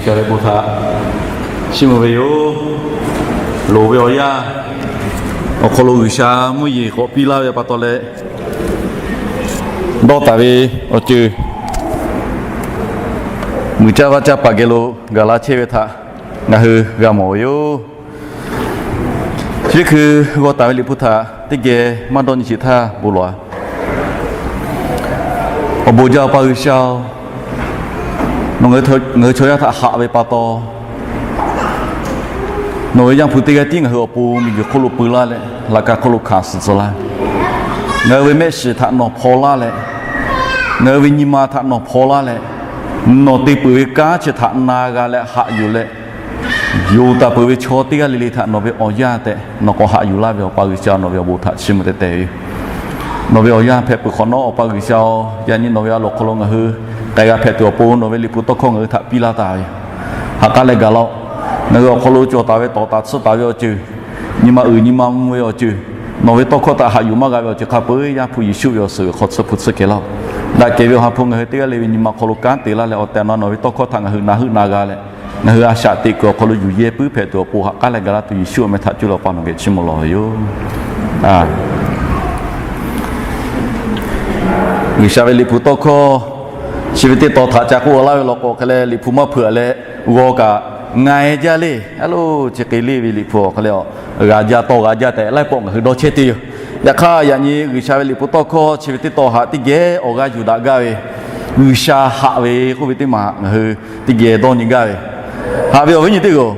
G'uiˬsha ve bon htaꞈ chiˇ mvuh ve yoˬ. Loˍ ve awˬ yanˇ awˬ hk'aw lo G'uiˬsha mvuhˇ yeˬ k'awꞈ piˇ laˇ ve pa taw leh, dawˇ taˍ ve awˬ ceuˬ muiˬ caˇ vaˇ caˇ paˍ geh lo gaˬ la chehˇ ve htaꞈ ngaˬ hui g'a mawˬ ve yoˬ. Chi teˇ hkui g'aw taˍ ve Liꞈ hpu htaꞈ teˇ geh maˇ dawˇ nyi sheˍ htaˇ bon lawˬ-a. Awˬ bon jaˇ Awˬ pa G'uiˬsha-oˬ, nawˬ ngaˬ hui chaw yaˇ htaꞈ haꞈ ve pa taw, nawˬ ve Yaˇ hpu teˇ g'aˇ tiˉ ngaˬ hui awˬ pon miˬguiˬ hk'oˆ lo peu laˇ leh, laꞈ ka hk'oˆ lo hkanˍ suhˍ tcuh laˇ. Ngaˬ hui ve mehˆ shiˍ htaꞈ nawˬ hpaw laˇ leh, ngaˬ hui ve nyi ma htaꞈ nawˬ hpaw laˇ leh, nawˬ te peuˬ ve kanˉ chi htaꞈ na g'a leh haꞈ yuˬ leh, yonˍ taˍ peuˬ ve chaw teˇ g'aˇ le le htaꞈ nawˬ ve awˬ yanˇ tehꞈ nawˬ k'awꞈ haꞈ yuˬ laˇ ve Awˬ pa G'uiˬsha, nawˬ ve awˬ bon htaꞈ chiˇ mvuh teh teh ve yoˬ. Nawˬ ve awˬ yanˇ hpehꞈ peuˬ hk'awꞈ nawˉ, Awˬ pa G'uiˬsha-oˬ, yaꞈ nyi nawˬ ve a loˍ hk'aw lo ngaˬ hui k'ai g'a hpehꞈ tuˬ awˬ pon nawˬ ve Liꞈ hpu tawˇ hkawˇ ngaˬ hui htaꞈ piˇ laˇ taˍ ve yoˬ. Ha k'aˉ leh gaˬ laˇ-oˆ. Ngaˬ hui awˬ hk'aw lo cawˬ taˍ ve, tawˍ taˍ tsuhˇ taˍ ve awˬ ceuˬ, nyi ma uiˍ nyi ma mvuh ve awˬ ceuˬ, nawˬ ve tawˇ hkawˇ htaꞈ haꞈ yuˬ maˇ g'a ve awˬ ceuˬ hk'a peu-eˬ Yaˇ hpu Yeˍsuˆ ve awˬ suhˍ awˬ hk'aw tsuhˇ hpu tsuhˇ kehˬ laˇ-oˆ. Daꞈ kehˬ ve Awˬ ha hpu ngaˬ hui teˇ g'aˇ le ve nyi ma hk'aw lo kanˉ te laˇ leh, awˬ tehˬ awˬ na nawˬ ve tawˇ hkawˇ htaꞈ ngaˬ hui na heuˆ na g'a leh, ngaˬ hui a shaꞈ teꞈ kuiˬ awˬ hk'aw lo yuˬ yehˇ puiˉ hpehꞈ tuˬ awˬ pon ha k'aˉ leh gaˬ laˇ tuˬ Yeˍsuˆ awˬ meh htaꞈ cuˇ leh Awˬ pa nawˬ geh chiˇ mvuh lawˬ ve yoˬ. G'uiˬsha ve Liꞈ hpu tawˇ hkawˇ chi ve teˇ tawn htaꞈ ca k'oˆ laˇ ve law k'o hk'e leh, Liꞈ hpu maˇ hpeuꞈ leh g'aw kaꞈ nga-e jaˇ le. A lo, chi hk'e le ve Liꞈ hpu awˬ hk'e leh, g'a jaˇ tawˇ g'a jaˇ tehꞈ laiˉ pawˆ ngaˬ hui dawˇ chehˇ te yoˬ. Yaꞈ hk'aˇ, yaꞈ nyi G'uiˬsha ve Liꞈ hpu tawˇ hkawˇ chi ve teˇ tawn htaꞈ teˇ geh awˬ g'aˇ yuˬ daꞈ gaˇ ve, G'uiˬsha haꞈ ve k'oˆ ve teˇ maˬ ngaˬ hui teˇ geh dawˇ nyi gaˇ ve. Haꞈ ve awˬ viˉ nyi teˇ g'aˇ-oˬ,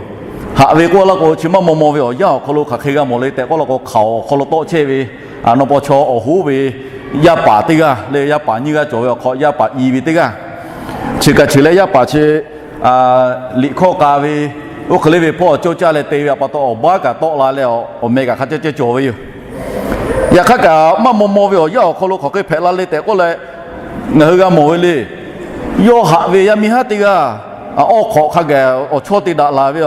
haꞈ ve k'oˆ laˇ k'o, chi maˇ maw maw ve awˬ yanˇ awˬ hk'aw lo hk'aˬ hk'e g'a mawˬ le tehꞈ k'oˆ laˇ k'o, hk'aoˍ awˬ hk'aw lo tawˆ chehˇ ve, nawˬ paw chaw awˬ hoˉ ve yaˇ paˍ teˇ g'aˇ leh yaˇ paˍ nyiˇ g'aˇ cawˬ ve awˬ hk'aw, yaˇ paˍ i ve teˇ g'aˇ, chi kaꞈ chi leh yaˇ paˍ chi liꞈ hkawˇ k'a ve, oˇ hk'e le ve hpawˇ cawˇ caˇ leh te ve pa taw, awˬ baˆ kaꞈ tawˆ la leh, awˬ meh kaꞈ hk'a ceh ceh cawˬ ve yoˬ. Yaꞈ hk'aˇ kaꞈ maˇ maw maw ve awˬ yanˇ awˬ hk'aw lo hk'aˬ hk'e hpehꞈ la le tehꞈ k'oˆ leh, ngaˬ hui g'a mawˬ ve le. Yawˇ haꞈ ve yaˇ miˇ haˉ teˇ g'aˇ, awˇ hk'awꞈ hk'a gaˬ awˬ chawˇ te daꞈ laˬ ve,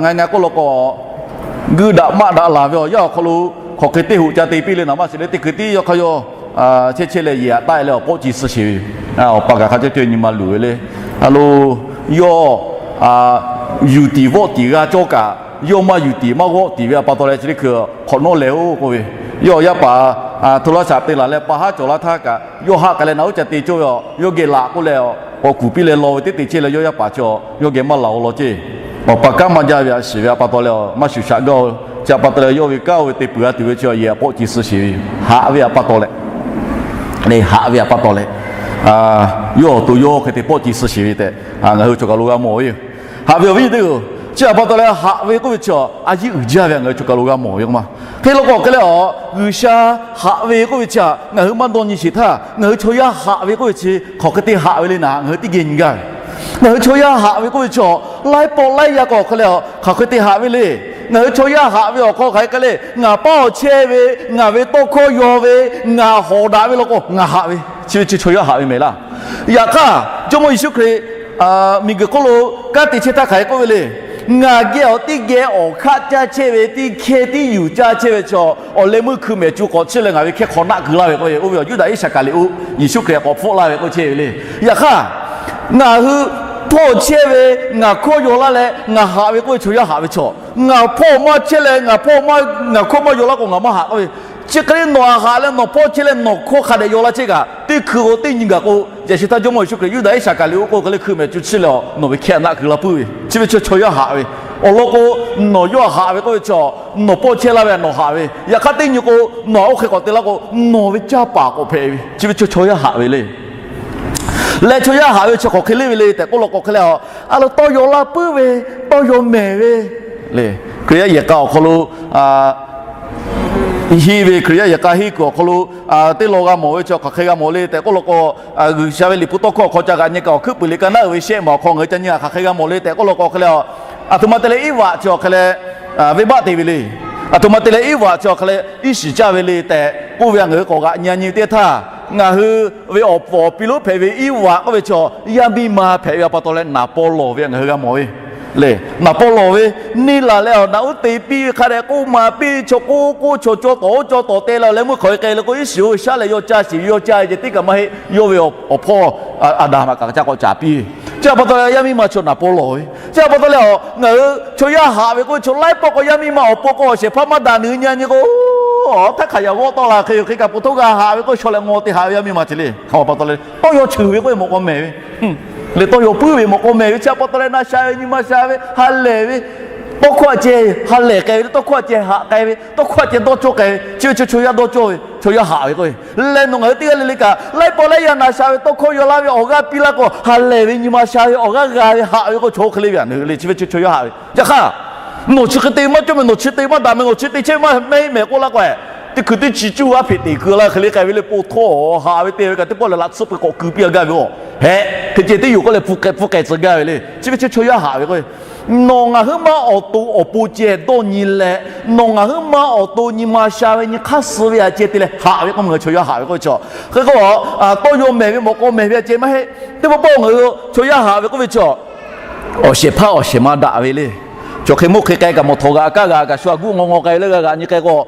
ngaˬ ngaˬ k'oˆ law k'o, guiˇ daꞈ maˆ daꞈ laˬ ve awˬ yanˇ awˬ hk'aw lo hk'aˬ hk'e teˇ hoꞈ ca te piˇ le naˍ maˇ shiˍ le, teˇ hkui tiˉ yawˇ hk'aˇ yawˇ chehˇ chehˇ leh yehˬ htaꞈ taˆ leh awˬ pawˆ ci suh sheˍ ve yoˬ. Awˬ pa kaꞈ hk'a ceh ceh nyi ma luˬ ve le. A lo, yawˇ yuˬ tiˍ vawˆ tiˍ g'a cawˇ kaꞈ, yawˇ maˇ yuˬ tiˍ maˇ vawˆ tiˍ ve pa taw leh chi teˇ hkui hk'awꞈ nawˉ lehˬ-oˬ k'oˆ ve, yawˇ yaˇ paˍ hto laˇ shaꞈ te laˬ leh pa haˉ cawˬ laˇ htaˇ kaꞈ, yawˇ haˆ k'ai leh naˍ uˉ ca te cawˇ ve, yawˇ geh laꞈ k'oˆ leh, k'awꞈ kuˬ piˇ leh law ve teˇ te chehˇ leh yawˇ yaˇ paˍ chi yawˇ geh maˇ laˬ-o law ceˇ. Awˬ pa kanˉ maˇ jaˇ ve a shiˍ ve pa taw leh maˇ shuˍ shaꞈ gaˇ-o. Chi pa taw leh yawˇ ve kanˉ oˇ ve te peuˬ g'a tuˬ ve chi yehˬ htaꞈ pawˆ ci suh sheˍ ve yoˬ. Haꞈ ve pa taw leh, le haꞈ ve pa taw leh, yawˇ awˬ to yawˇ hk'e te pawˆ ci suh sheˍ ve tehꞈ ngaˬ hui chaw kaˬ lo g'a mawˬ ve yoˬ. Haꞈ ve awˬ viˉ nyi teˇ-oˬ, chi pa taw leh haꞈ ve k'oˆ ve chi a yiˉ uiˍ jaˇ ve ngaˬ hui chaw kaˬ lo g'a mawˬ ve k'o ma. Hk'e law k'o hk'e leh a, G'uiˬsha haꞈ ve k'oˆ ve chi ngaˬ hui maˇ dawˇ nyi sheˍ htaˇ, ngaˬ hui chaw yaˇ haꞈ ve k'oˆ ve chi hk'aˬ hk'e te haꞈ ve le naˍ, ngaˬ hui teˇ geh nyi gaˇ ve. Ngaˬ hui chaw yaˇ haꞈ ve k'oˆ ve chi laiˉ pawˆ laiˉ yaˇ k'o hk'e leh a, hk'aˬ hk'e te haꞈ ve le. Ngaˬ hui chaw yaˇ haꞈ ve awˬ hk'aw hk'aˬ hk'e le, ngaˬ paˇ awˬ chehˇ ve, ngaˬ ve tawˇ hkawˇ yaw ve, ngaˬ hawˍ daꞈ ve law k'o ngaˬ haꞈ ve, chi ve chi chaw yaˇ haꞈ ve mehˍ laˇ. Yaꞈ hk'aˇ, Jawˇmawˇ Yeˍsuˆ Hkriꞈ miˬguiˬ hk'oˆ lo kanˉ te chehˇ htaˇ hk'aˬ hk'e k'oˆ ve le. Ngaˬ geh awˬ teˇ geh awˬ hk'aˆ caˇ chehˇ ve, teˇ hkehˇ tiˉ yuˬ caˇ chehˇ ve chaw, awˬ leh meuˇ hkui mehˍ cu k'awꞈ chiˇ leh ngaˬ ve hkehˇ hk'awꞈ naˆ keu laˇ ve k'oˆ ve, oˇ ve awˬ Yuˇdaꞈ Iˉsaˍkaˍriˍoˆ Yeˍsuˆ Hkriꞈ k'awꞈ hpfuhˆ laˇ ve k'oˆ chehˇ ve le. Yaꞈ hk'aˇ, ngaˬ hui hpawˇ chehˇ ve, ngaˬ hkawˇ yaw laˇ leh ngaˬ haꞈ ve k'oˆ ve chaw yaˇ haꞈ ve chaw, ngaˬ hpawˇ maˇ chehˇ leh ngaˬ hpawˇ maˇ, ngaˬ hkawˇ maˇ yaw laˇ k'o ngaˬ maˇ haꞈ k'oˆ ve, chi hk'e le nawˬ haꞈ leh nawˬ hpawˇ chehˇ leh nawˬ hkawˇ hk'a dehꞈ yaw laˇ chehˇ kaꞈ, teˇ hkui k'o teˇ nyi gaˬ k'o, yaꞈ shi htaˇ Jawˇmawˇ Yeˍsuˆ Hkriꞈ Yuˇdaꞈ Iˉsaˍkaˍriˍoˆ k'oˆ hk'e le hkui mehˍ cu chiˇ leh a, nawˬ ve hkehˇ naˆ keu laˇ puiˉ ve, chi ve chaw chaw yaˇ haꞈ ve. Awˬ lawn k'o, nawˬ yawˇ haꞈ ve k'oˆ ve chaw, nawˬ pawˇ chehˇ laˇ ve nawˬ haꞈ ve. Yaꞈ hk'aˇ teˇ nyi k'o, nawˬ oˇ hk'e k'awꞈ te laˇ k'o, nawˬ ve caˇ paˍ k'awꞈ hpehꞈ ve, chi ve chaw chaw yaˇ haꞈ ve le. Leh chaw yaˇ haꞈ ve chi hk'aˬ hk'e le ve le tehꞈ k'oˆ law k'o hk'e leh a, a lo tawˇ yaw laˇ puiˉ ve, tawˇ yaw mehˍ ve le. Hkriꞈ yaˇ yehˬ k'a awˬ hk'aw lo hiˆ ve, Hkriꞈ yaˇ yehˬ k'a hiˆ kuiˬ awˬ hk'aw lo teˇ law g'a mawˬ ve chi hk'aˬ hk'e g'a mawˬ le tehꞈ k'oˆ law k'o, G'uiˬsha ve Liꞈ hpu tawˇ hkawˇ hk'aw ca g'aꞈ nyi kaꞈ awˬ hkuiˉ puiˍ liꞈ ka naˉ uiˍ ve shehˆ maˬ awˬ hk'aw ngaˬ hui ca nyi kaꞈ hk'aˬ hk'e g'a mawˬ le tehꞈ k'oˆ law k'o hk'e leh a, aˬ htoꞈ ma te leh Iˉvaꞈ chi awˬ hk'e leh venˇbaˆ te ve le. Aˬ htoꞈ ma te leh Iˉvaꞈ chi awˬ hk'e leh iˉ shiˍ caˇ ve le tehꞈ k'oˆ ve a, ngaˬ hui k'awꞈ g'aꞈ nyi nyi ve teˇ htaˇ, ngaˬ hui ve awˬ pfuhˍ awˬ pi lonˉ hpehꞈ ve Iˉvaꞈ k'oˆ ve chaw yaˇ miˇ ma hpehꞈ ve pa taw leh naˍ paw lawˬ ve a ngaˬ hui g'a mawˬ ve le. Naˍ paw lawˬ ve, neˇ laˬ leh awˬ naꞈ uˉ te piˇ ve hk'a dehꞈ k'oˆ ma piˇ ve chaw k'oˆ k'oˆ chaw cawˇ tawˍ oˇ cawˇ tawˍ te leh awˬ leh meuˇ hk'aˬ hk'e k'ai le k'o, iˉ shiˍ oˇ ve shaˉ leh yawˇ caˇ shiˍ ve yawˇ caˇ ve ceh tiˉ kaꞈ maˇ heˆ. Yawˇ ve awˬ hpawˇ Aˍdanˍ maꞈ kaꞈ ca k'awꞈ caˍ piˇ ve Chi pa taw leh yaˇ miˇ ma chaw naˍ paw lawˬ ve. Chi pa taw leh a, ngaˬ hui chaw yaˇ haꞈ ve k'oˆ ve chaw laiˉ pawˆ k'o yaˇ miˇ ma awˬ pon k'o awˬ shehˍ hpaˇ maˇ daꞈ nuˬ nyi nyi k'o, a htaˇ hk'aˬ yaꞈ g'awˇ tawˆ la hk'e yoˬ. Hk'e kaꞈ po htoˇ g'a haꞈ ve k'oˆ ve chaw leh ngaw te haꞈ ve yaˇ miˇ ma ceh le. Hk'a pa taw leh tawˇ yaw cheuˬ ve k'oˆ ve mawˬ k'aw mehˍ ve, leh tawˇ yaw puiˉ ve mawˬ k'aw mehˍ ve. Chi pa taw leh na sha ve, nyi ma sha ve, ha lehˬ ve, tawˇ hkawˇ a ceh ha lehˬ k'ai ve, tawˇ hkawˇ a ceh haꞈ k'ai ve, tawˇ hkawˇ a ceh dawˇ cawˇ k'ai ve. Chi ve chaw, chaw yaˇ dawˇ cawˇ ve, chaw yaˇ haꞈ ve k'oˆ ve. Leh nawˬ ngaˬ hui teˇ g'aˇ le le kaꞈ laiˉ pawˆ laiˉ yaˇ na sha ve, tawˇ hkawˇ yaw laˇ ve awˬ g'aˇ piˇ laˇ k'o, ha lehˬ ve, nyi ma sha ve, awˬ g'aˇ g'a ve, haꞈ ve k'oˆ ve chaw hk'e le ve a nyi le. Chi ve chaw, chaw yaˇ haꞈ ve. Yaꞈ hk'aˇ, nawˬ chi hk'e te maˇ cawˇ meh, nawˬ chi te maˇ daꞈ meh, nawˬ chi te chehˇ maˇ mehˆ mehˍ k'oˆ laˇ k'o, teˇ hkui teˇ chi cuˇ aˉ hpeꞈ teꞈ keu laˇ hk'e le k'ai ve le. Po htawˇ haꞈ ve te ve kaꞈ teˇ pawˆ lehˬ laꞈ tsuhˇ pui k'awꞈ keu piˇ a gaˇ ve a, heh, hk'e ceh teˇ yoˬ k'oˆ leh pfuhˇ k'ai tcuh gaˇ ve le. Chi ve chaw, chaw yaˇ haꞈ ve k'o, nawˬ ngaˬ huiˉ maˇ awˬ to awˬ pon ceh dawˇ nyi leh, nawˬ ngaˬ huiˉ maˇ awˬ to nyi ma sha ve, nyi hk'aˇ suh ve a ceh te leh haꞈ ve k'oˆ ve, ngaˬ hui chaw yaˇ haꞈ ve k'oˆ ve chaw. Hk'e k'o, tawˇ yaw mehˍ ve mawˬ k'aw mehˍ ve a ceh maˇ heˆ. Teˇ pawˆ pawˆ ngaˬ hui chaw yaˇ haꞈ ve k'oˆ ve chaw, awˬ shehˍ hpaˇ awˬ shehˍ ma daꞈ ve le. Chaw hk'e moˇ hk'e k'ai kaꞈ mawˬ htawꞈ g'aꞈ kaˇ g'aꞈ kaꞈ shu a guˇ ngaw ngaw k'ai leh g'a g'aꞈ nyi k'ai k'o,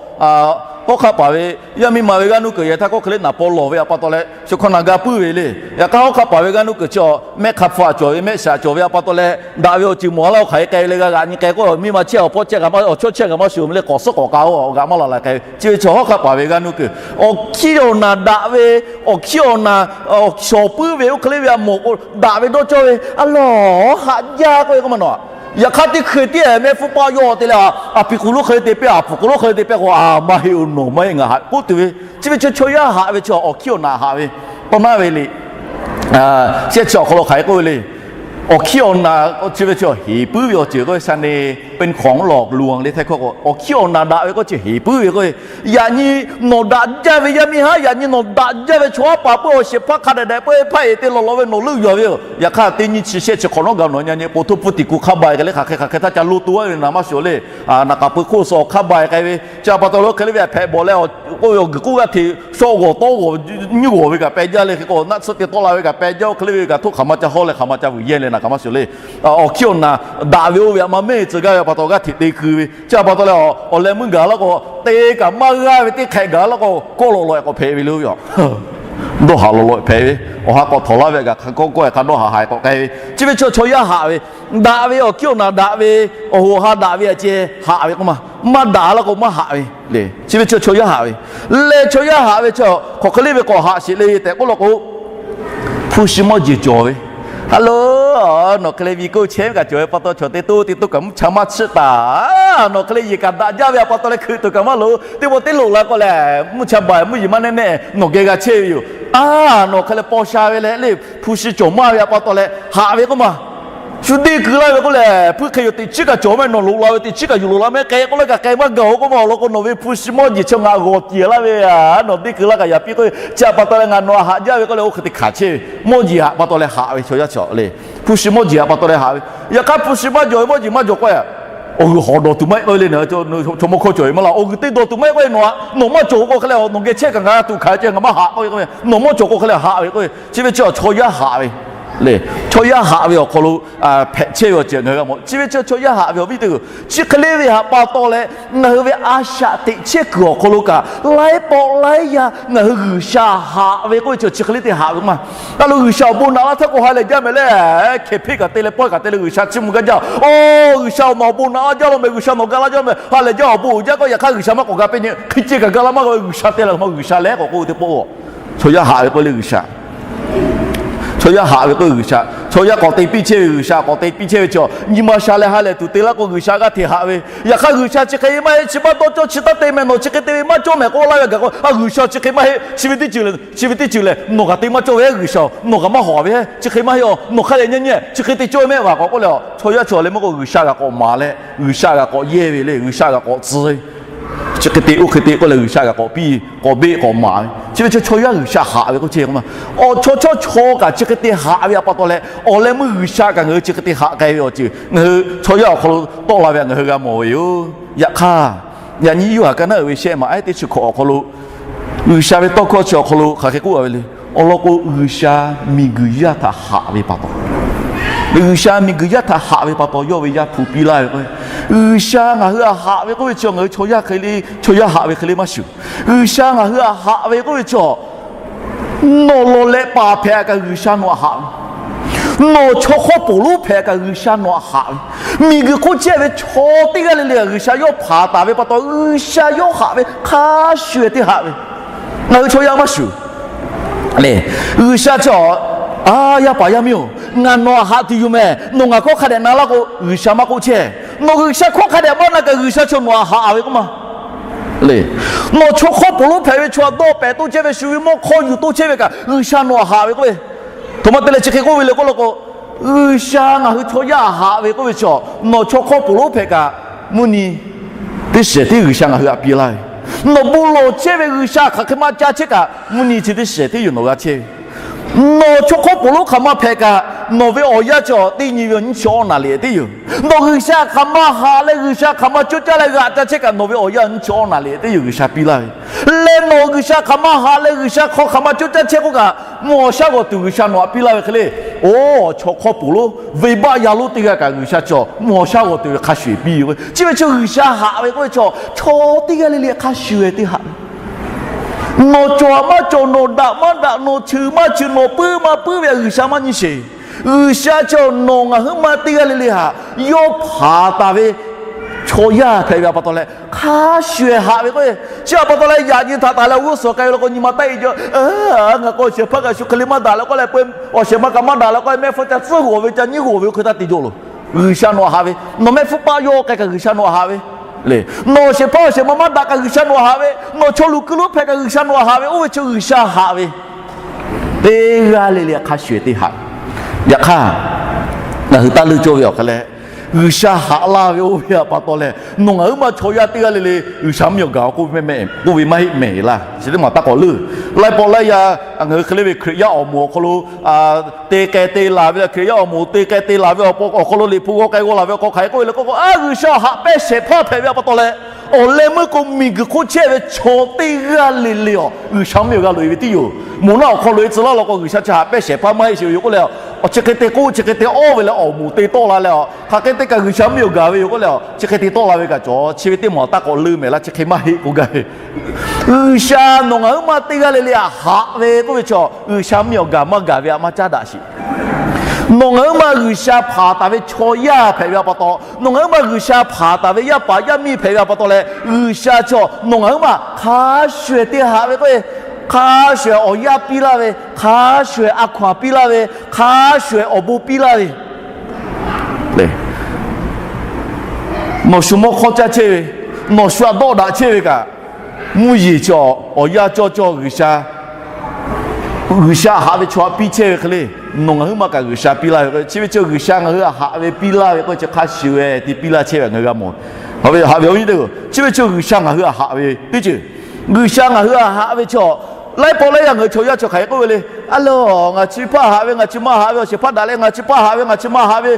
tawˇ hk'a paˍ ve yaˇ miˇ ma ve g'aˇ nuˇ kuiˬ yehˬ htaˇ k'oˆ hk'e le naˍ paw lawˬ ve a pa taw leh shu hkawˇ na ga puiˉ ve le. Yaꞈ hk'aˇ hawˉ hk'a paˍ ve g'aˇ nuˇ kuiˬ chi awˬ mehˆ hk'a hpfuh a cawˬ ve, mehˆ shaꞈ cawˬ ve a pa taw leh daꞈ ve awˬ ceuˬ mawˬ a laˇ, awˬ hk'aˬ hk'e k'ai ve le g'a g'aꞈ nyi k'ai k'o, miˇ ma chehˇ awˬ hpawˇ chehˇ g'a maˇ, awˬ chawˇ chehˇ g'a maˇ shuˍ le, k'awꞈ suhˉ k'awꞈ k'a oˬ g'aꞈ maˇ laˬ laˬ k'ai ve. Chi ve chaw hawˉ hk'a paˍ ve g'aˇ nuˇ kuiˬ, awˬ hkiˇ awˬ naˍ daꞈ ve, awˬ hkiˇ awˬ naˍ awˬ shawˍ puiˉ ve oˇ hk'e le ve a mawˬ k'o, daꞈ ve dawˇ cawˇ ve a lawˬ haꞈ jaˇ k'oˆ ve k'oˆ ma nawˬ. Yaꞈ hk'aˇ teˇ hkui tiˉ mehˆ hpfuhˇ paˆ yawˇ te leh, a piˍ k'oˍ lonˉ hk'e le te pehˇ, a pfuhˍ k'oˍ lonˉ hk'e le te pehˇ k'o, a maˇ heˆ oˬ, nawˬ maˇ heˆ ngaˬ haꞈ k'oˆ tuˬ ve. Chi ve chaw, chaw yaˇ haꞈ ve chaw awˬ hkiˇ awˬ naˍ haꞈ ve, tawˇ naˉ ve le. Shehˆ chi awˬ hk'aw lo hk'aˬ hk'e k'oˆ ve le. Awˬ hkiˇ awˬ naˍ chi ve chaw heˍ puiˉ ve awˬ ceuˬ k'oˆ ve sha ne, เป็นของหลอกลวง le htaiˇ hkawˇ k'o, awˬ hkiˇ awˬ naˍ daꞈ ve k'oˆ chi heˍ puiˉ ve k'oˆ ve. Yaꞈ nyi nawˬ daꞈ jaˇ ve yaˇ miˇ haˉ, yaˇ yaꞈ nyi nawˬ daꞈ jaˇ ve chaw haˉ paˍ puiˉ awˬ shehˍ hpaˇ hk'a dehꞈ dehꞈ puiˉ hpaˇ eˬ te lawˬ lawˬ ve nawˬ leuˆ yuˬ ve yoˬ. Yaꞈ hk'aˇ teˇ nyi chi shehˆ chi hk'awꞈ nawˉ gaˬ nawˬ nyi nyi po htoˇ pfuhˇ tiꞈ kuˬ hk'a ba e k'ai leh hk'aˬ hk'e hk'aˬ hk'e htaˇ ca lo to a ve naˍ maˇ shuˍ le. Naˍ k'aˍ pui hk'oˆ suh awˬ hk'a ba e k'ai ve, chi a pa taw lo hk'e le ve a hpehꞈ bawˬ leh, k'oˆ ve awˬ guiˬ k'oˆ g'aˇ hteꞈ shaw g'awˬ tawˇ g'awˬ nyiˇ g'awˬ ve kaꞈ peh jaˇ le. Hk'e k'o naˆ tsuhˇ te tawˆ la ve kaꞈ peh jaˇ oˇ hk'e le ve kaꞈ htoˆ hk'aˬ ma ca hawˇ leh hk'aˬ ma ca vuiˬ yehˇ leh naˍ kaꞈ maˇ shuˍ le. Awˬ hkiˇ awˬ naˍ daꞈ ve oˇ ve a ma mehˇ tcuh gaˇ ve a pa taw g'aˇ hteꞈ te keu ve. Chi a pa taw leh awˬ leh meuˇ gaˬ laˇ k'o, te kaꞈ maˇ g'aˇ ve teˇ hk'ehꞈ gaˬ laˇ k'o, kawˆ lawꞈ lawꞈ e k'awꞈ hpehꞈ ve le yoˬ. Dawˇ haˍ lawꞈ lawꞈ e hpehꞈ ve, awˬ ha k'awꞈ htawnˍ laˇ ve kaꞈ hk'a kawˆ kawˆ e hk'a dawˇ haˍ haˍ e k'awꞈ k'ai ve. Chi ve chaw, chaw yaˇ haꞈ ve, daꞈ ve awˬ hkiˇ awˬ naˍ daꞈ ve, awˬ hoꞈ awˬ ha daꞈ ve a ceh haꞈ ve k'oˆ ma, maˇ daꞈ laˇ k'o maˇ haꞈ ve le. Chi ve chaw, chaw yaˇ haꞈ ve, leh chaw yaˇ haꞈ ve chaw hk'aˬ hk'e le ve k'awꞈ haꞈ sheˍ le tehꞈ k'oˆ law k'o, hpu shi mawˇ jeˬ cawˬ ve. Hello, nawˬ hk'e le ve k'oˆ chehˇ ve kaꞈ cawˬ ve pa taw chaw te to te to kaꞈ mvuhˇ cha maˇ chiˆ taˍ. Nawˬ hk'e le yehˬ kaꞈ daꞈ jaˇ ve a pa taw leh hkui tuˬ kaꞈ maˇ loˍ. Teˇ pawˆ teˇ loꞈ la k'o lehˬ, mvuhˇ cha baˬ mvuhˇ yeˬ maˇ neˉ neˉ nawˬ geh g'a chehˇ ve yoˬ. A, nawˬ hk'e le paw sha ve leh le hpu shi cawˬ maˇ ve a pa taw leh haꞈ ve k'oˆ ma. Shu deˇ keu laˇ ve k'oˆ lehˬ, hpuiˇ hk'e yoˬ teꞈ chiˉ kaꞈ cawˬ maˇ heˆ, nawˬ loꞈ la ve teꞈ chiˉ kaꞈ yuˬ loꞈ la maˇ heˆ, k'ai k'oˆ leh kaꞈ k'ai maˇ gaˬ-oˬ k'oˆ ma. Awˬ lawn k'o nawˬ ve hpu shi mawˇ jeˬ chi ngaˬ g'awˬ tiˍ laˇ ve, nawˬ deˇ keu laˇ kaꞈ yaꞈ piˇ k'oˆ ve, chi htaꞈ pa taw leh ngaˬ nawˬ htaꞈ haꞈ jaˇ ve k'oˆ leh oˇ hk'e te hkanˍ chehˇ ve. Mawˇ jeˬ htaꞈ pa taw leh haꞈ ve chaw yaˇ chi le. Hpu shi mawˇ jeˬ htaꞈ pa taw leh haꞈ ve. Yaꞈ hk'aˇ hpu shi maˇ jawˬ ve mawˇ jeˬ maˇ jawˬ k'o, awˬ g'uiˬ hawˍ dawˬ tuˬ maˇ heˆ k'oˆ ve le. Chaw mawˇ hkawˇ cawˬ ve maˇ laˇ, awˬ g'uiˬ teˇ dawˬ tuˬ maˇ heˆ k'oˆ ve, nawˬ maˇ cawˬ k'o hk'e leh nawˬ geh chehˇ kaꞈ ngaˬ tuꞈ hkanˍ ceh ngaˬ maˇ haꞈ k'oˆ ve k'o, nawˬ maˇ cawˬ k'o hk'e leh haꞈ ve k'oˆ ve. Chi ve chi chaw yaˇ haꞈ ve le. Chaw yaˇ haꞈ ve awˬ hk'aw lo hpehꞈ chehˇ ve awˬ ceuˬ ngaˬ hui g'a mawˬ. Chi ve chi chaw yaˇ haꞈ ve awˬ viˉ teˇ g'uiˬ, chi hk'e le ve htaꞈ pa taw leh ngaˬ hui ve a shaꞈ teꞈ chehˇ kuiˬ awˬ hk'aw lo kaꞈ laiˉ pawˆ laiˉ yaˇ ngaˬ hui G'uiˬsha haꞈ ve k'oˆ ve chi chi hk'e le te haꞈ ve k'oˆ ma. A lo G'uiˬsha awˬ bon naꞈ laˇ htaˇ k'o ha lehˬ jaˇ mehˍ le. Hkehˍ hpeˆ kaꞈ te leh pawehˇ kaꞈ te leh G'uiˬsha chiˇ mvuh gaˇ jaˇ. Oˬ, G'uiˬsha awˬ naˬ awˬ bon naꞈ laˇ jaˇ law mehˍ, G'uiˬsha nawˬ ga laˇ jaˇ mehˍ, ha lehˬ jaˇ awˬ bon uiˍ jaˇ k'o, yaꞈ hk'aˇ G'uiˬsha maˇ k'awꞈ ga pehˇ nyi, hk'e ceh kaꞈ ga laˇ maˇ g'a ve G'uiˬsha te leh, G'uiˬsha lehˬ k'awꞈ k'oˆ ve teˇ pawˆ-oˬ. Chaw yaˇ haꞈ ve k'oˆ le G'uiˬsha. Chaw yaˇ haꞈ ve k'oˆ G'uiˬsha. Chaw yaˇ k'awꞈ te piˇ chehˇ ve, G'uiˬsha k'awꞈ te piˇ chehˇ ve chaw, nyi ma sha leh ha lehˬ tuˬ te laˇ k'o G'uiˬsha g'aˇ hteꞈ haꞈ ve. Yaꞈ hk'aˇ G'uiˬsha chi hk'e maˇ heˆ, chi maˇ dawˇ cawˇ, chi taˇ te meh, nawˬ chi hk'e te ve maˇ cawˇ mehˍ k'oˆ laˇ ve gaˬ k'o, a G'uiˬsha chi hk'e maˇ heˆ, chi ve teˇ ceuˬ lehˬ, chi ve teˇ ceuˬ lehˬ nawˬ kaꞈ te maˇ cawˇ ve, G'uiˬsha nawˬ kaꞈ maˇ hawˍ ve, chi hk'e maˇ heˆ, nawˬ hk'a lehˬ nyi nyi chi hk'e te cawˇ ve mehˆ g'aꞈ k'awꞈ k'oˆ leh, chaw yaˇ chaw leh maˇ k'o G'uiˬsha g'aꞈ k'awꞈ maˍ leh, G'uiˬsha g'aꞈ k'awꞈ yehˇ ve le, G'uiˬsha g'aꞈ k'awꞈ tcuh ve. Chi hk'e te oˇ hk'e te k'oˆ leh G'uiˬsha g'aꞈ k'awꞈ piˇ k'awꞈ beˆ k'awꞈ maˍ ve. Chi ve chaw chaw yaˇ G'uiˬsha haꞈ ve k'oˆ chehˇ k'o ma. Awˬ chaw chawˇ chaw kaꞈ chi hk'e te haꞈ ve a pa taw leh, awˬ leh meuˇ G'uiˬsha kaꞈ ngaˬ hui chi hk'e te haꞈ k'ai ve awˬ ceuˬ ngaˬ hui chaw yaˇ awˬ hk'aw lo tawˆ la ve htaꞈ ngaˬ hui g'a mawˬ ve yoˬ. Yaꞈ hk'aˇ, yaꞈ nyi Yoˇhanˬ ka naˉ uiˍ ve shehˆ maˬ ehˉ teˇ chi hkawꞈ awˬ hk'aw lo, G'uiˬsha ve tawˇ hkawˇ chi awˬ hk'aw lo hk'aˬ hk'e k'oˆ a ve le. Awˬ lawn k'o, G'uiˬsha miˬguiˬ yaˇ htaꞈ haꞈ ve pa taw, G'uiˬsha miˬguiˬ yaˇ htaꞈ haꞈ ve pa taw yawˇ ve Yaˇ hpu piˇ laˇ ve k'o, G'uiˬsha ngaˬ hui htaꞈ haꞈ ve k'oˆ ve chi ngaˬ hui chaw yaˇ hk'e le, chaw yaˇ haꞈ ve hk'e le maˇ shuˍ. G'uiˬsha ngaˬ hui htaꞈ haꞈ ve k'oˆ ve chi nawˬ lawˬ leh paˍ hpehꞈ kaꞈ G'uiˬsha nawˬ htaꞈ haꞈ ve. Nawˬ chaw hk'awˇ ponˬ lonˉ hpehꞈ kaꞈ G'uiˬsha nawˬ htaꞈ haꞈ ve, miˬguiˬ hk'oˆ chehˇ ve chaw teˇ g'aˇ le le G'uiˬsha yawˇ hpanˍ taˍ ve pa taw, G'uiˬsha yawˇ haꞈ ve hk'a shuˍ shuˍ teˇ haꞈ ve. Ngaˬ hui chaw yaˇ maˇ shuˍ le. G'uiˬsha chi a, yaˇ paˍ yaˇ miˇ-oˬ, ngaˬ nawˬ htaꞈ haꞈ tuˬ yoˬ mehˍ. Nawˬ ngaˬ hkawˇ hk'a dehꞈ na laˇ k'o, G'uiˬsha maˇ k'oˆ chehˇ. Nawˬ G'uiˬsha hkawˇ hk'a dehꞈ maˇ na kaꞈ, G'uiˬsha chaw nawˬ htaꞈ haꞈ ve k'oˆ ma le. Nawˬ chaw hk'awˇ ponˬ lonˉ hpehꞈ ve, chaw a dawˇ pehˍ toˇ chehˇ ve, shu ve mawˇ hk'awˇ yuˬ toˇ chehˇ ve kaꞈ, G'uiˬsha nawˬ htaꞈ haꞈ ve k'oˆ ve. Htoꞈ ma te leh chi hk'e k'oˆ ve le k'oˆ law k'o, G'uiˬsha ngaˬ hui chaw yaˇ haꞈ ve k'oˆ ve chi, nawˬ chaw hk'awˇ ponˬ lonˉ hpehꞈ kaꞈ, mvuhˇ nyi teˇ shiˍ tiˉ G'uiˬsha ngaˬ hui htaꞈ piˇ laˇ ve. Nawˬ bon lawˬ chehˇ ve G'uiˬsha hk'aˬ hk'e maˇ ca chehˇ kaꞈ, mvuhˇ nyi chi teˇ shiˍ tiˉ yoˬ nawˬ g'a chehˇ ve. Nawˬ chaw hk'awˇ ponˬ lonˉ hk'aˬ ma hpehꞈ kaꞈ, nawˬ ve awˬ yanˇ chi teˇ nyi ve awˬ nyiˇ chi awˇ naˍ liꞈ tiˉ yoˬ. Nawˬ G'uiˬsha hk'aˬ ma haꞈ leh G'uiˬsha hk'aˬ ma coˇ caˇ leh g'aꞈ ca chehˇ kaꞈ, nawˬ ve awˬ yanˇ nyiˇ chi awˇ naˍ liꞈ tiˉ yoˬ G'uiˬsha piˇ laˇ ve. Leh nawˬ G'uiˬsha hk'aˬ ma haꞈ leh G'uiˬsha hk'aw hk'aˬ ma coˇ caˇ chehˇ k'oˆ kaꞈ, mvuhˇ awˬ shaˉ g'awˬ tuˬ G'uiˬsha nawˬ htaꞈ piˇ laˇ ve hk'e le. Oˬ, chaw hk'awˇ ponˬ lonˉ, venˇbaˆ yaˇ lonˉ teˇ g'aˇ kaꞈ G'uiˬsha chaw mvuhˇ awˬ shaˉ g'awˬ tuˬ ve hk'a shuˍ piˇ ve. Chi ve chaw G'uiˬsha haꞈ ve k'oˆ ve chaw, chaw teˇ g'aˇ le le hk'a shuˍ shuˍ teˇ haꞈ ve. Nawˬ cawˬ maˇ cawˬ, nawˬ daꞈ maˇ daꞈ, nawˬ cheuˬ maˇ cheuˬ, nawˬ puiˉ maˇ puiˉ ve htaꞈ G'uiˬsha maˇ nyi sheˍ. G'uiˬsha chaw nawˬ ngaˬ huiˉ ma teˇ g'aˇ le le htaꞈ yawˇ hpanˍ taˍ ve chaw yaˇ hpehꞈ ve pa taw leh hk'a shuˍ haꞈ ve k'o, chi pa taw leh yaꞈ nyi htaꞈ taˍ leh awˬ g'uˇ suhˍ k'ai ve law k'o, nyi ma taˇ e jaˇ. Ngaˬ k'o awˬ shehˍ hpaˇ kaꞈ shu hk'e le maˇ daꞈ leh k'oˆ leh, awˬ shehˍ ma kaꞈ maˇ daꞈ leh k'oˆ leh, mehˆ hpfuhˇ ca tcuhˉ g'awˬ ve, ca nyiˉ g'awˬ ve oˇ hk'e taˇ te jaw loˬ. G'uiˬsha nawˬ htaꞈ haꞈ ve. Nawˬ mehˆ hpfuhˇ paˆ yawˇ k'ai kaꞈ G'uiˬsha nawˬ htaꞈ haꞈ ve le. Nawˬ awˬ shehˍ hpaˇ awˬ shehˍ ma maˇ daꞈ kaꞈ G'uiˬsha nawˬ htaꞈ haꞈ ve. Nawˬ chaw luˬ kuiˬ lonˉ hpehꞈ kaꞈ G'uiˬsha nawˬ htaꞈ haꞈ ve. Oˇ ve chi G'uiˬsha haꞈ ve teˇ g'aˇ le le hk'a shuˍ teˇ haꞈ. Yaꞈ hk'aˇ, ngaˬ hui taˇ leuˇ cawˇ ve awˬ hk'aˇ leh, G'uiˬsha haꞈ laˇ ve oˇ ve htaꞈ pa taw leh, nawˬ ngaˬ huiˉ ma chaw yaˇ teˇ g'aˇ le le G'uiˬsha miˬ awˬ gaˬ k'oˆ ve mehˆ mehˆ k'oˆ ve maˇ heˆ mehˍ laˇ. Chi teˇ maˬ taˇ k'awꞈ leuˇ. Laiˉ pawˆ laiˉ yaˇ ngaˬ hui hk'e le ve Hkriꞈ yaˇ awˬ moˍ awˬ hk'aw lo te k'ai te laˬ ve le, Hkriꞈ yaˇ awˬ moˍ te k'ai te laˬ ve awˬ hk'aw lo liꞈ hpu g'aw k'ai g'aw laˬ ve awˬ hk'aw hk'aˬ hk'e k'oˆ ve le k'oˆ k'o, a G'uiˬsha haꞈ pehˇ shehˍ hpaˇ hpehꞈ ve pa taw leh, awˬ leh meuˇ k'o miˬguiˬ hk'oˆ chehˇ ve chaw teˇ g'aˇ le le a G'uiˬsha miˬ awˬ gaˬ loꞈ e ve tiˉ yoˬ. Moˍ naˆ awˬ hk'aw loꞈ e tcuh laˇ law k'o, G'uiˬsha chi haꞈ pehˇ shehˍ hpaˇ maˇ heˆ sheˍ ve yoˬ k'oˆ leh, awˬ chi hk'e te k'oˆ chi hk'e te awˇ ve leh awˬ moˍ te tawˆ la leh, hk'aˬ hk'e te kaꞈ G'uiˬsha miˬ awˬ gaˬ ve yoˬ k'oˆ leh, chi hk'e te tawˆ la ve kaꞈ cawˬ. Chi ve teˇ maˬ taˇ k'awꞈ leuˇ mehˍ laˇ, chi hk'e maˇ heˆ k'oˆ gaˇ ve. G'uiˬsha nawˬ ngaˬ huiˉ ma teˇ g'aˇ le le htaꞈ haꞈ ve k'oˆ ve chaw, G'uiˬsha miˬ awˬ gaˬ maˇ gaˬ ve htaꞈ maˇ caˉ daꞈ sheˍ. Nawˬ ngaˬ huiˉ ma G'uiˬsha hpanˍ taˍ ve chaw yaˇ hpehꞈ ve pa taw, nawˬ ngaˬ huiˉ ma G'uiˬsha hpanˍ taˍ ve yaˇ paˍ yaˇ miˇ hpehꞈ ve pa taw leh, G'uiˬsha chaw nawˬ ngaˬ huiˉ ma hk'a shuˍ shuˍ teˇ haꞈ ve k'o, hk'a shuˍ shuˍ awˬ yaˇ piˇ laˇ ve, hk'a shuˍ shuˍ a hkaw-anˬ piˇ laˇ ve, hk'a shuˍ shuˍ awˬ bon piˇ laˇ ve le. Nawˬ shu mawˇ hk'awˇ caˇ chehˇ ve, nawˬ shu a dawˆ daꞈ chehˇ ve kaꞈ, mvuhˇ yeˬ chaw awˬ yaˇ cawˇ cawˇ G'uiˬsha G'uiˬsha haꞈ ve chaw htaꞈ piˇ chehˇ ve hk'e le, nawˬ ngaˬ huiˉ ma kaꞈ G'uiˬsha piˇ laˇ ve k'o, chi ve chaw G'uiˬsha ngaˬ hui htaꞈ haꞈ ve piˇ laˇ ve k'o, chi hk'a shuˍ shuˍ te piˇ laˇ chehˇ ve ngaˬ hui g'a mawˬ. Haꞈ ve awˬ viˉ teˇ-oˬ, chi ve chaw G'uiˬsha ngaˬ hui htaꞈ haꞈ ve teˇ ceuˬ, G'uiˬsha ngaˬ hui htaꞈ haꞈ ve chaw, laiˉ pawˆ laiˉ yaˇ ngaˬ hui chaw yaˇ chaw hk'aˬ hk'e k'oˆ ve le. A le, ngaˬ chi hpaˇ haꞈ ve, ngaˬ chi ma haꞈ ve, awˬ shehˍ hpaˇ daꞈ leh ngaˬ chi hpaˇ haꞈ ve, ngaˬ chi ma haꞈ ve,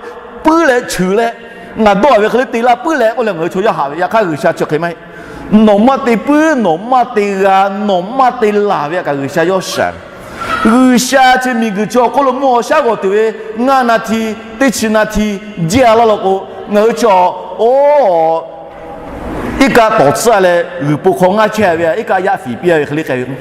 puiˉ leh cheuˬ leh, ngaˬ dawˇ ve hk'e le te laˇ puiˉ leh k'oˆ leh ngaˬ hui chaw yaˇ haꞈ ve. Yaꞈ hk'aˇ G'uiˬsha chi hk'e maˇ heˆ. Nawˬ maˇ te puiˉ, nawˬ maˇ te g'a, nawˬ maˇ te laˬ ve htaꞈ kaꞈ G'uiˬsha yawˇ shaˍ. G'uiˬsha chi miˬguiˬ chi awˬ hk'oˆ lo mvuhˇ awˬ shaˉ g'awˬ tuˬ ve, ngaˇ naˍ hti, teˇ chi naˍ hti, jeˇ a laˇ law k'o, ngaˬ hui chaw, oˬ, iˉ kaˆ tawˍ tcuhˉ leh g'uiˬ po hk'aw ngaˇ chehˇ ve, iˉ kaˆ yaˇ fiˍ piˇ ve hk'e le k'ai ve k'o,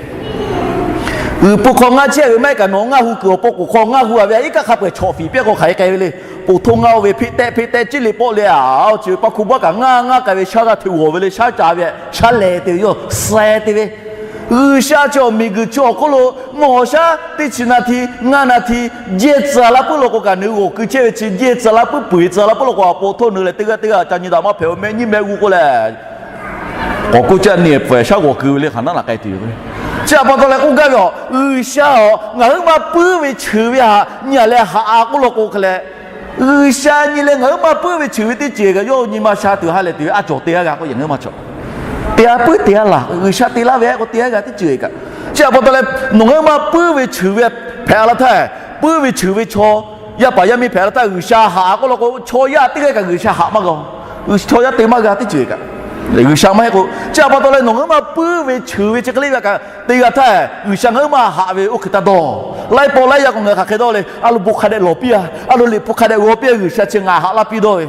g'uiˬ po hk'aw ngaˇ chehˇ ve maˇ heˆ kaꞈ nawˬ ngaˇ hu kuiˬ awˬ pon k'oˍ hk'aw ngaˇ hu a ve, iˉ kaˆ hk'a peu-eˬ chawꞈ fiˍ piˇ k'o hk'aˬ hk'e k'ai ve le. Poˬ htoˇ ngaˇ oˇ ve hpeˆ tehˆ hpeˆ tehˆ ciˉ le pawˆ leh a, chi ve paˇ hkuˇ baˆ kaꞈ ngaˇ ngaˇ k'ai ve, shaˉ g'aˇ hteꞈ g'awˬ ve le, shaˉ ca ve, shaˉ lehˬ te ve yoˬ, seh te ve. G'uiˬsha chi awˬ miˬguiˬ chi awˬ hk'oˆ lo mvuhˇ awˬ shaˉ teˇ chi naˍ hti, ngaˇ naˍ hti, jeˇ tcuh la puiˉ law k'o kaꞈ, nawˬ g'awˬ keu chehˇ ve chi jeˇ tcuh la puiˉ, peu-eˬ tcuh la puiˉ law k'o, a poˬ htoˇ nawˬ lehˬ teˇ g'aˇ teˇ g'aˇ ca nyi daꞈ maˇ hpehꞈ-oˬ, mehˆ nyiˇ mehˆ g'uˇ k'oˆ leh k'awꞈ k'oˆ caˇ ni hpehꞈ shaˉ g'awˬ keu ve le, hk'aˬ naˉ laˬ k'ai tuˬ yoˬ. Chi a pa taw leh k'oˆ gaˇ ve a, G'uiˬsha a, ngaˬ huiˉ maˇ puiˉ ve cheuˬ ve htaꞈ nyi a leh haꞈ a k'oˆ law k'o hk'e leh, G'uiˬsha nyi leh ngaˬ huiˉ maˇ puiˉ ve cheuˬ ve teˇ ceuˬ kaꞈ yawˇ nyi ma sha tuˬ ha lehˬ tuˬ ve a cawˬ te a g'a k'o, ngaˬ huiˉ maˇ cawˬ te a puiˉ te a laˬ, G'uiˬsha te laˇ ve k'o te a g'a teˇ ceuˬ kaꞈ. Chi a pa taw leh nawˬ ngaˬ huiˉ maˇ puiˉ ve cheuˬ ve hpehꞈ a la htaˇ, puiˉ ve cheuˬ ve chaw, yaˇ paˍ yaˇ miˇ hpehꞈ a la htaˇ G'uiˬsha haꞈ a k'oˆ law k'o, chaw yaˇ teˇ g'aˇ kaꞈ G'uiˬsha haꞈ maˇ g'a. Chaw yaˇ te maˇ g'a teˇ ceuˬ kaꞈ, G'uiˬsha maˇ heˆ k'o. Chi a pa taw leh nawˬ ngaˬ huiˉ maˇ puiˉ ve cheuˬ ve chi hk'e le ve kaꞈ te g'a htaˇ, G'uiˬsha ngaˬ huiˉ maˇ haꞈ ve oˇ hk'e taˇ dawˇ. Laiˉ pawˆ laiˉ yaˇ k'o ngaˬ hui hk'aˬ hk'e dawˇ le. A loˍ bon hk'a dehꞈ lawˬ piˇ a, a loˍ liꞈ hpu hk'a dehꞈ g'aw piˇ a, G'uiˬsha chi ngaˬ haꞈ laˇ piˇ dawˇ ve.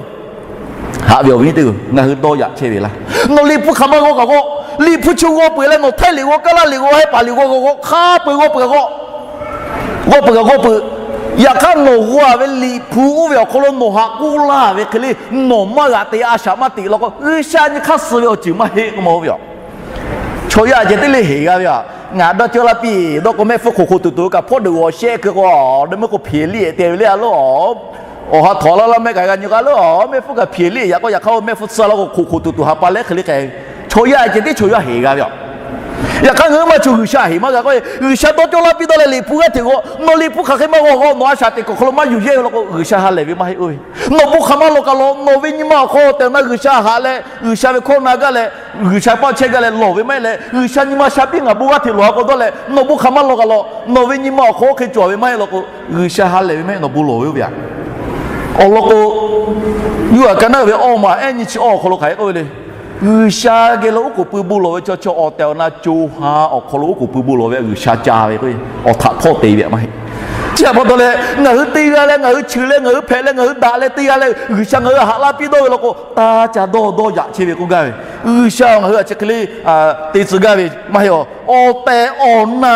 Haꞈ ve awˬ viˉ teˇ-oˬ, ngaˬ hui dawˇ yaꞈ chehˇ ve laˇ. Nawˬ liꞈ hpu hk'aˬ ma g'aw kaꞈ g'aw, liꞈ hpu chi g'aw peuˬ leh nawˬ htaiˇ liꞈ g'aw, kaˇ laˇ liꞈ g'aw, hehˉ paˍ liꞈ g'aw g'aw g'aw, hk'a peu-eˬ g'aw peuˬ kaꞈ g'aw, g'aw peuˬ kaꞈ g'aw peuˬ. Yaꞈ hk'aˇ nawˬ g'aw ve Liꞈ hpu oˇ ve awˬ hk'aw lo nawˬ haꞈ k'oˆ laˇ ve hk'e le, nawˬ maˇ g'aꞈ te a shaꞈ maˇ teꞈ law k'o, G'uiˬsha nyi hk'aˇ suh ve awˬ ceuˬ maˇ heˆ k'oˆ ma oˇ ve yoˬ. Chaw yaˇ ceh tiˉ le heˍ g'a ve aꞈ. Ngaˬ dawˇ cawˇ laˇ piˇ dawˇ k'o, mehˆ hpfuhˇ hk'oꞈ hk'oꞈ tuˬ tuˬ kaꞈ hpawˇ deuꞈ g'awˬ shehˆ keu k'o, dawˇ meuˇ k'o hpeꞈ liˇ te ve le a loˉ. Awˬ ha htawꞈ laˇ laˇ mehˆ kaꞈ g'a nyi k'o a loˉ, mehˆ hpfuhˇ kaꞈ hpeꞈ liˇ yaꞈ k'o, yaꞈ hk'aˇ mehˆ hpfuhˇ tsuhˇ laˇ k'o hk'oꞈ hk'oꞈ tuˬ tuˬ ha pa lehˉ hk'e le k'ai ve. Chaw yaˇ ceh tiˉ chaw yaˇ heˍ g'a ve aꞈ. Yaꞈ hk'aˇ ngaˬ hui maˇ chaw G'uiˬsha heˍ maˇ g'a k'o, G'uiˬsha dawˇ cawˇ laˇ piˇ dawˇ leh Liꞈ hpu g'aˇ hteꞈ g'aw, nawˬ Liꞈ hpu hk'aˬ hk'e maˇ g'aw g'aw, nawˬ a shaꞈ teꞈ kuiˬ awˬ hk'aw lo maˇ yuˬ yehˇ ve law k'o, G'uiˬsha ha lehˬ ve maˇ heˆ oˇ ve. Nawˬ bon hk'aˬ maˇ lawˬ kaꞈ lawˬ, nawˬ ve nyi ma awˬ hk'aw tehꞈ na G'uiˬsha haꞈ leh G'uiˬsha ve hkawˇ na gaˇ leh G'uiˬsha paˆ chehˇ gaˇ leh lawˬ ve maˇ heˆ leh, G'uiˬsha nyi ma sha piˇ ngaˬ bon g'aˇ hteꞈ lawˬ a k'o dawˇ leh nawˬ bon hk'aˬ maˇ lawˬ kaꞈ lawˬ, nawˬ ve nyi ma awˬ hk'aw oˇ hk'e cawˬ ve maˇ heˆ law k'o, G'uiˬsha ha lehˬ ve maˇ heˆ, nawˬ bon lawˬ ve oˇ ve aꞈ. Awˬ lawn k'o, Yoˇhanˬ ka naˉ ve awˇ maˬ ehˉ nyiˇ chi awˇ awˬ hk'aw lo hk'aˬ hk'e k'oˆ ve le. G'uiˬsha geh lo oˉ k'oˍ pui bon lawˬ ve chaw, chaw awˬ tehˬ awˬ na co ha awˬ hk'aw lo oˉ k'oˍ pui bon lawˬ ve G'uiˬsha ca ve k'o, awˬ htaꞈ hpawˇ te ve maˇ heˆ. Chi htaꞈ pa taw leh ngaˬ hui te g'a leh, ngaˬ hui cheuˬ leh, ngaˬ hui hpehꞈ leh, ngaˬ hui daꞈ leh te g'a leh, G'uiˬsha ngaˬ hui haꞈ laˇ piˇ dawˇ ve law k'o, taˇ ca dawˇ dawˇ yaꞈ chehˇ ve k'oˆ gaˇ ve. G'uiˬsha ngaˬ hui a chi hk'e le te tcuh gaˇ ve maˇ heˆ. Awˬ tehˬ awˬ na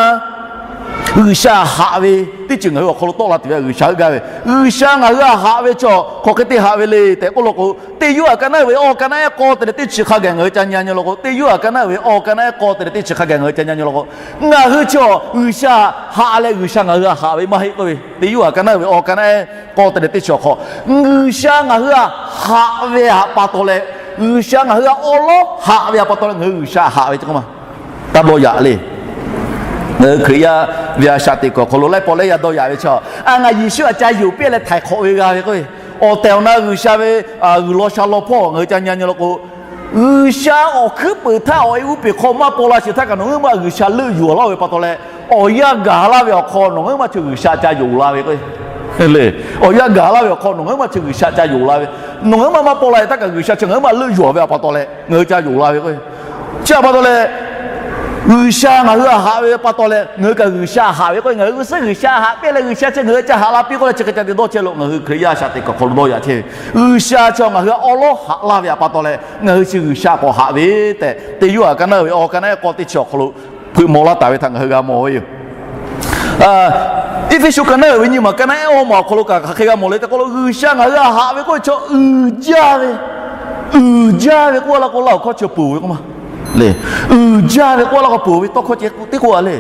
G'uiˬsha haꞈ ve teˇ ceuˬ ngaˬ hui awˬ hk'aw lo tawˆ la tuˬ ve G'uiˬsha heuˆ gaˇ ve. G'uiˬsha ngaˬ hui htaꞈ haꞈ ve chaw hk'aˬ hk'e te haꞈ ve le tehꞈ k'oˆ law k'o, teˇ Yoˇhanˬ ka naˉ ve awˇ ka naˉ ehˉ k'awˇ te leh teˇ chi hk'a gaˬ ngaˬ hui ca nyi nyi law k'o, teˇ Yoˇhanˬ ka naˉ ve awˇ ka naˉ ehˉ k'awˇ te leh teˇ chi hk'a gaˬ ngaˬ hui ca nyi nyi law k'o, ngaˬ hui chi G'uiˬsha haꞈ leh G'uiˬsha ngaˬ hui htaꞈ haꞈ ve maˇ heˆ k'oˆ ve. Teˇ Yoˇhanˬ ka naˉ ve awˇ ka naˉ ehˉ k'awˇ te leh teˇ chi awˬ hk'aw, G'uiˬsha ngaˬ hui htaꞈ haꞈ ve htaꞈ pa taw leh, G'uiˬsha ngaˬ hui htaꞈ awˉ lawˉ haꞈ ve htaꞈ pa taw leh ngaˬ hui G'uiˬsha haꞈ ve k'oˆ ma taˇ dawˇ yaꞈ le. Ngaˬ hui Hkriꞈ yaˇ ve a shaꞈ teꞈ kuiˬ awˬ hk'aw lo laiˉ pawˆ laiˉ yaˇ dawˇ yaꞈ ve chaw, a ngaˬ Yeˍsuˆ htaꞈ ca yonˍ piˇ leh htaiˍ hk'awꞈ ve g'a ve k'o, awˬ tehˬ awˬ na G'uiˬsha ve g'uiˬ law sha law hpawˇ ngaˬ hui ca nyi nyi law k'o, G'uiˬsha awˬ hkuiˉ peuˍ htaˇ awˬ e uˉ peˍ hk'aw maˇ paw la sheˍ htaˇ kaꞈ nawˬ ngaˬ hui maˇ G'uiˬsha leuˆ yuˬ laˇ ve pa taw leh, awˬ yanˇ gaˬ laˇ ve awˬ hk'aw nawˬ ngaˬ hui maˇ chaw G'uiˬsha ca yonˍ la ve k'o, le, awˬ yanˇ gaˬ laˇ ve awˬ hk'aw nawˬ ngaˬ hui maˇ chaw G'uiˬsha ca yonˍ la ve, nawˬ ngaˬ hui maˇ maˇ paw la sheˍ htaˇ kaꞈ G'uiˬsha chaw ngaˬ hui maˇ leuˆ yuˬ ve pa taw leh ngaˬ hui ca yonˍ la ve k'o, chi htaꞈ pa taw leh G'uiˬsha ngaˬ hui htaꞈ haꞈ ve pa taw leh ngaˬ hui kaꞈ G'uiˬsha haꞈ ve k'o, ngaˬ hui g'uˇ suhˉ G'uiˬsha haꞈ piˇ leh G'uiˬsha chi ngaˬ hui ca haꞈ la piˇ k'oˆ leh chi hk'e ca te dawˇ chehˇ lo ngaˬ hui Hkriꞈ yaˇ a shaꞈ teꞈ kuiˬ awˬ hk'aw lo dawˇ yaꞈ chehˇ ve. G'uiˬsha chaw ngaˬ hui htaꞈ awˉ lawˉ haꞈ laˇ ve pa taw leh ngaˬ hui chi G'uiˬsha k'awꞈ haꞈ ve tehꞈ, teˇ Yoˇhanˬ ka naˉ ve awˇ ka naˉ ehˉ k'awˇ teˇ chi awˬ hk'aw lo hpeuꞈ maw laˇ taˍ ve htaꞈ ngaˬ hui g'a mawˬ ve yoˬ. Eˇfeˇsuꞈ ka naˉ ve nyiˇ maˬ ka naˉ ehˉ awˇ maˬ awˬ hk'aw lo kaꞈ hk'aˬ hk'e g'a mawˬ le tehꞈ k'oˆ lo, G'uiˬsha ngaˬ hui htaꞈ haꞈ ve k'oˆ ve chaw uiˍ jaˇ ve, uiˍ jaˇ ve, uiˍ jaˇ ve k'oˆ laˇ k'o laˇ awˬ hkawˇ chi ponˬ ve k'oˆ ma le. Uiˍ jaˇ ve k'oˆ laˇ k'o ponˬ ve tawˇ hkawˇ ceh tiˉ k'oˆ a le.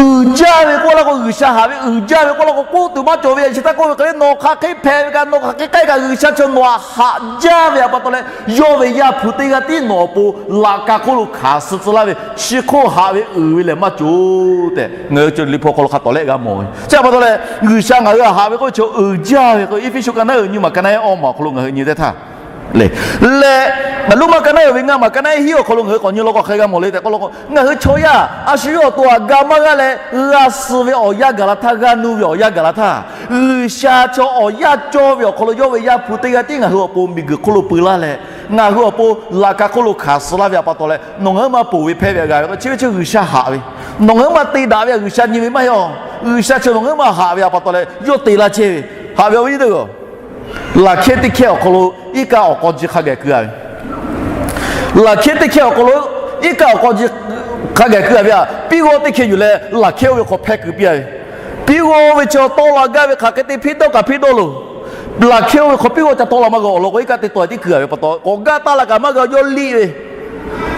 Uiˍ jaˇ ve k'oˆ laˇ k'o, G'uiˬsha haꞈ ve uiˍ jaˇ ve k'oˆ laˇ k'o, k'oˆ tuˬ maˇ cawˬ ve. Chi htaˇ k'oˆ ve hk'e le, nawˬ hk'aˬ hk'e hpehꞈ ve kaꞈ, nawˬ hk'aˬ hk'e k'ai kaꞈ, G'uiˬsha chaw nawˬ htaꞈ haꞈ jaˇ ve pa taw leh, yawˇ ve Yaˇ hpu teˇ g'aˇ tiˉ nawˬ awˬ pon laꞈ ka hk'oˆ lo hkanˍ suh tcuh laˇ ve, chi hk'oˆ haꞈ ve uiˍ ve lehˬ maˇ cawˬ tehꞈ ngaˬ hui Liꞈ hpu awˬ hk'aw lo hk'a tawˍ lehˆ g'a mawˬ ve. Chi htaꞈ pa taw leh, G'uiˬsha ngaˬ hui htaꞈ haꞈ ve k'oˆ ve chaw uiˍ jaˇ ve k'o, Eˇfeˇsuꞈ ka naˉ uiˍ nyiˇ maˬ ka naˉ ehˉ awˇ maˬ awˬ hk'aw lo ngaˬ hui nyi teˇ htaˇ le. Leh, Roˉmaꞈ ka naˉ uiˍ ve ngaˇ maˬ ka naˉ ehˉ hiˉ awˬ hk'aw lo ngaˬ hui k'awꞈ nyi law k'o hk'aˬ hk'e g'a mawˬ le tehꞈ k'oˆ law k'o, ngaˬ hui chaw yaˇ a shu yawˇ awˬ to htaꞈ ga maˇ g'aˇ leh, g'a suh ve awˬ yanˇ gaˬ la htaˇ, g'a nuˇ ve awˬ yanˇ gaˬ la htaˇ, G'uiˬsha chaw awˬ yanˇ cawˇ ve awˬ hk'aw lo yawˇ ve Yaˇ hpu teˇ g'aˇ tiˉ ngaˬ hui awˬ pon miˬguiˬ hk'oˆ lo peu laˇ leh, ngaˬ hui awˬ pon laꞈ ka hk'oˆ lo hkanˍ suh laˇ ve pa taw leh, nawˬ ngaˬ hui maˇ ponˬ ve hpehˇ ve g'a ve k'o, chi ve chi G'uiˬsha haꞈ ve, nawˬ ngaˬ hui maˇ te daꞈ ve G'uiˬsha nyi ve maˇ heˆ a. G'uiˬsha chaw nawˬ ngaˬ hui maˇ haꞈ ve pa taw leh yawˇ te laˇ chehˇ ve, haꞈ ve awˬ viˉ nyi teˇ g'aˇ laˬ hkehˇ teˇ hkehˇ awˬ hk'aw lo iˉ kaˆ awˬ k'aw ji hk'a gaˬ keu a ve. Laˬ hkehˇ teˇ hkehˇ awˬ hk'aw lo iˉ kaˆ awˬ k'aw ji hk'a gaˬ keu a ve aꞈ, piˇ g'awˇ teˇ hkehˇ yuˬ leh laˬ hkehˇ oˇ ve hk'aw hpehˇ keu piˇ a ve. Piˇ g'awˇ oˇ ve chaw tawˆ la gaˇ ve hk'aˬ hk'e te hpeˇ dawˇ kaꞈ hpeˇ dawˇ loˬ. Laˬ hkehˇ oˇ ve hk'aw piˇ g'awˇ ca tawˆ la maˇ g'a awˬ lawn k'o, iˉ kaˆ teˇ taw tiˉ keu a ve pa taw, k'awꞈ gaˇ taˇ la kaꞈ maˇ g'a yawˇ liˇ ve.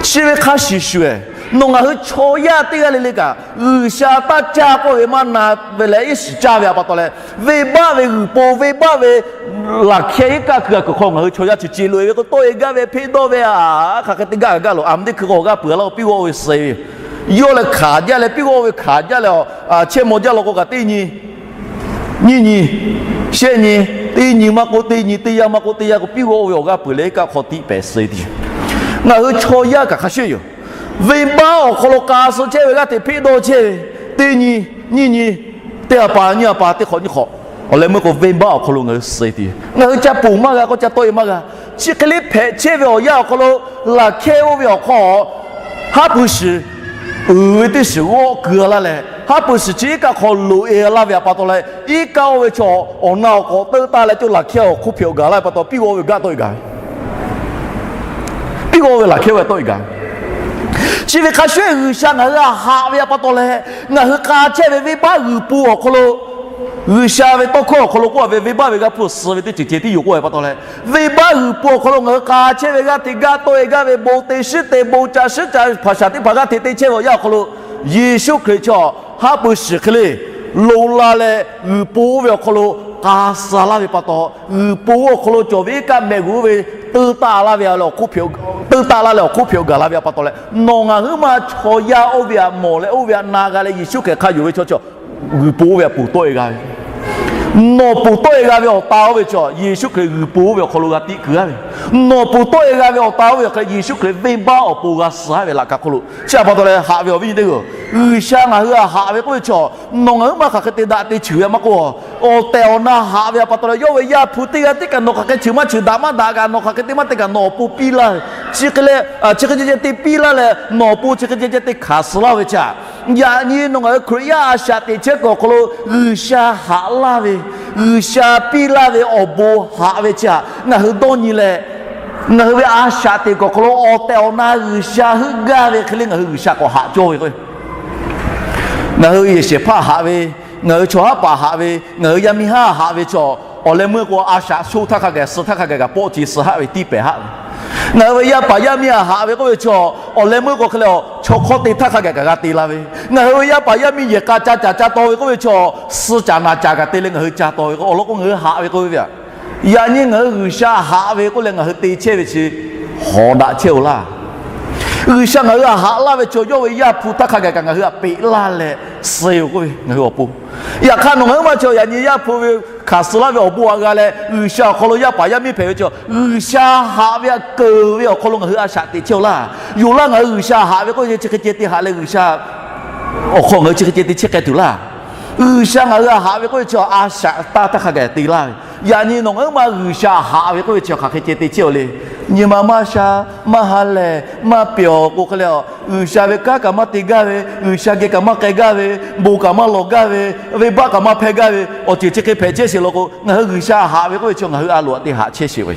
Chi ve hk'a shuˍ shuˍ, nawˬ ngaˬ hui chaw yaˇ teˇ g'aˇ le le kaꞈ, G'uiˬsha taˇ caˇ k'oˆ ve maˇ na ve leh iˉ shiˍ caˇ ve pa taw leh, venˇbaˆ ve g'uiˬ po, venˇbaˆ ve laˬ hkehˇ iˉ kaˆ keu a kuiˬ hk'aw ngaˬ hui chaw yaˇ chi ce loꞈ e ve k'o, tawˆ e gaˇ ve hpeˇ dawˇ ve a, hk'aˬ hk'e te gaˇ gaˇ loˬ. A mvuh teˇ hkui k'o awˬ g'aˇ peuˬ a laˇ k'o, piˇ g'awˇ oˇ ve suh e ve yoˬ. Yawˇ leh hkanˍ jaˇ leh, piˇ g'awˇ oˇ ve hkanˍ jaˇ leh, chehˇ maw jaˇ law k'o kaꞈ teˇ nyi nyiˇ nyi, shehˆ nyi, teˇ nyi maˇ k'oˆ teˇ nyi, teˇ yanˇ maˇ k'oˆ teˇ yanˇ k'o, piˇ g'awˇ oˇ ve awˬ g'aˇ peuˬ leh iˉ kaˆ hk'aw tiˆ pehˍ suh e tuˬ yoˬ. Ngaˬ hui chaw yaˇ kaꞈ hk'a shuˍ yoˬ. Venˇbaˆ awˬ hk'aw lo k'a suh chehˇ ve g'aˇ hteꞈ hpeˇ dawˇ chehˇ ve, teˇ nyi nyiˇ nyi, teˇ ha pa nyiˇ ha pa teˇ hk'awꞈ nyiˇ hk'awꞈ, awˬ leh meuˇ k'o venˇbaˆ awˬ hk'aw lo ngaˬ hui suh e tuˬ yoˬ. Ngaˬ hui ca ponˬ maˇ g'a k'o, ca tawˆ e maˇ g'a. Chi hk'e le hpehꞈ chehˇ ve awˬ yanˇ awˬ hk'aw lo, laˬ hkehˇ oˇ ve awˬ hk'aw haˉ pui shiˍ uiˍ ve teˇ shiˍ g'awˆ keu a laˇ leh, haˉ pui shiˍ chi iˉ kaˆ hk'aw loꞈ e laˇ ve pa taw leh, iˉ kaˆ oˇ ve chaw awˬ na awˬ k'awꞈ teuˆ taˍ leh, co laˬ hkehˇ awˬ hk'oˆ hpehꞈ awˬ gaˬ laˇ ve pa taw, piˇ g'awˇ oˇ ve g'aˇ tawˆ e gaˬ ve, piˇ g'awˇ oˇ ve laˬ hkehˇ oˇ ve tawˆ e gaˬ ve. Chi ve hk'a shuˍ G'uiˬsha ngaˬ hui htaꞈ haꞈ ve pa taw leh, ngaˬ hui k'a chehˇ ve venˇbaˆ g'uiˬ po awˬ hk'aw lo G'uiˬsha ve tawˇ hkawˇ awˬ hk'aw lo k'oˆ ve, venˇbaˆ ve g'aˇ hpu suh ve teˇ ceuˬ ceh tiˉ yoˬ k'oˆ ve pa taw leh, venˇbaˆ g'uiˬ po awˬ hk'aw lo ngaˬ hui k'a chehˇ ve g'aˇ hteꞈ gaˇ tawˆ e gaˇ ve, bon te shiˉ te, bon ca shiˉ ca, hpaˍ shaˍ teˇ hpaˍ g'aˇ hteꞈ te chehˇ ve awˬ yanˇ awˬ hk'aw lo, Yeˍsuˆ Hkriꞈ chaw haˉ pui shiˍ hk'e le lo la leh g'uiˬ po ve awˬ hk'aw lo k'a suh laˇ ve pa taw, g'uiˬ po awˬ hk'aw lo cawˬ ve iˉ kaˆ mehˆ g'uˇ ve teuˇ taˆ laˇ ve, teuˇ taˆ laˇ leh awˬ hk'oˆ hpehꞈ gaˬ la ve pa taw leh, nawˬ ngaˬ huiˉ ma chaw yaˇ oˇ ve htaꞈ mawˬ leh oˇ ve htaꞈ na g'a leh Yeˍsuˆ Hkriꞈ hk'a yonˍ ve chaw chaw g'uiˬ po ve htaꞈ ponˬ tawˆ e g'a ve, nawˬ ponˬ tawˆ e g'a ve awˬ ta oˇ ve chaw Yeˍsuˆ Hkriꞈ g'uiˬ po ve awˬ hk'aw lo g'a tiˆ kuiˬ aˇ ve, nawˬ ponˬ tawˆ e g'a ve awˬ ta oˇ ve hk'e Yeˍsuˆ Hkriꞈ venˇbaˆ awˬ pon g'a suh aˇ ve laꞈ ka hk'oˆ lo. Chi htaꞈ pa taw leh haꞈ ve awˬ viˉ nyi teˇ hpaˍ-oˬ, G'uiˬsha ngaˬ hui htaꞈ haꞈ ve k'oˆ ve chaw, nawˬ ngaˬ huiˉ ma hk'aˬ hk'e te daꞈ te cheuˬ ve maˇ k'oˆ, awˬ tehˬ awˬ na haꞈ ve pa taw leh yawˇ ve Yaˇ hpu teˇ g'aˇ tiˉ kaꞈ nawˬ hk'aˬ hk'e cheuˬ maˇ cheuˬ, daꞈ maˇ daꞈ kaꞈ nawˬ hk'aˬ hk'e te maˇ te kaꞈ nawˬ awˬ pon piˇ laˇ ve, chi hk'e leh chi hk'e ceh ceh te piˇ laˇ leh nawˬ awˬ pon chi hk'e ceh ceh te hkanˍ suh laˇ ve chi htaꞈ, yaꞈ nyi nawˬ ngaˬ hui Hkriꞈ yaˇ a shaꞈ teꞈ chehˇ kuiˬ awˬ hk'aw lo G'uiˬsha haꞈ laˇ ve, G'uiˬsha piˇ laˇ ve awˬ bon haꞈ ve chi htaꞈ ngaˬ hui dawˇ nyi leh, ngaˬ hui ve a shaꞈ teꞈ kuiˬ awˬ hk'aw lo awˬ tehˬ awˬ na G'uiˬsha heuˆ gaˇ ve hk'e le ngaˬ hui G'uiˬsha k'awꞈ haꞈ cawˇ ve k'o, ngaˬ hui yehˬ shehˍ hpaˇ haꞈ ve, ngaˬ hui chaw haˉ paˍ haꞈ ve, ngaˬ hui yaˇ miˇ haˉ haꞈ ve chaw, awˬ leh meuˇ k'o a shaꞈ sho htaˇ hk'a gaˬ suh htaˇ hk'a gaˬ kaꞈ pawˆ ce suh haˆ ve tiˇ pehˍ haˆ ve, ngaˬ hui ve yaˇ paˍ yaˇ miˇ htaꞈ haꞈ ve k'oˆ ve chaw, awˬ leh meuˇ k'o hk'e leh a chaw hk'awˇ te htaˇ hk'a gaˬ kaꞈ g'a te la ve, ngaˬ hui ve yaˇ paˍ yaˇ miˇ yehˬ k'a ca caˍ ca taw ve k'oˆ ve chaw, suh caˍ naˍ caˍ kaꞈ te leh ngaˬ hui ca taw ve k'o, awˬ lawn k'o ngaˬ hui haꞈ ve k'oˆ ve, yaꞈ nyi ngaˬ hui G'uiˬsha haꞈ ve k'oˆ leh ngaˬ hui te chehˇ ve chi hawˍ daꞈ chehˇ-oˬ laˇ. G'uiˬsha ngaˬ hui htaꞈ haꞈ laˇ ve chaw yawˇ ve Yaˇ hpu htaˇ hk'a gaˬ kaꞈ ngaˬ hui htaꞈ peꞈ laˇ leh suh-oˬ k'oˆ ve ngaˬ hui awˬ pon. Yaꞈ hk'aˇ nawˬ ngaˬ huiˉ ma chaw yaꞈ nyi Yaˇ hpu ve hkanˍ suh laˇ ve awˬ bon htaꞈ g'a leh G'uiˬsha awˬ hk'aw lo yaˇ paˍ yaˇ miˇ hpehꞈ ve chaw, G'uiˬsha haꞈ ve htaꞈ keunˍ ve awˬ hk'aw lo ngaˬ hui a shaꞈ teꞈ chehˇ-oˬ laˇ. Yoˬ laˇ, ngaˬ hui G'uiˬsha haꞈ ve k'oˆ ve chi hk'e ceh te haꞈ leh G'uiˬsha awˬ hk'aw ngaˬ hui chi hk'e ceh te chehˇ k'ai tuˬ laˇ. G'uiˬsha ngaˬ hui htaꞈ haꞈ ve k'oˆ ve chi a shaꞈ taˇ htaˇ hk'a gaˬ te laˇ ve, yaꞈ nyi nawˬ ngaˬ huiˉ ma G'uiˬsha haꞈ ve k'oˆ ve chi hk'aˬ hk'e ceh te chehˇ-oˬ le. Nyi ma maˇ sha, maˇ ha lehˬ, maˇ pyawˬ k'o hk'e leh, G'uiˬsha ve kanˉ kaꞈ maˇ te gaˇ ve, G'uiˬsha geh kaꞈ maˇ k'ai gaˇ ve, bon kaꞈ maˇ lawˬ gaˇ ve, venˇbaˆ kaꞈ maˇ hpehˇ gaˇ ve awˬ ceuˬ chi hk'e hpehꞈ chehˇ sheˍ law k'o, ngaˬ hui G'uiˬsha haꞈ ve k'oˆ ve chi ngaˬ hui a loꞈ-aꞈ te haꞈ chehˇ sheˍ ve.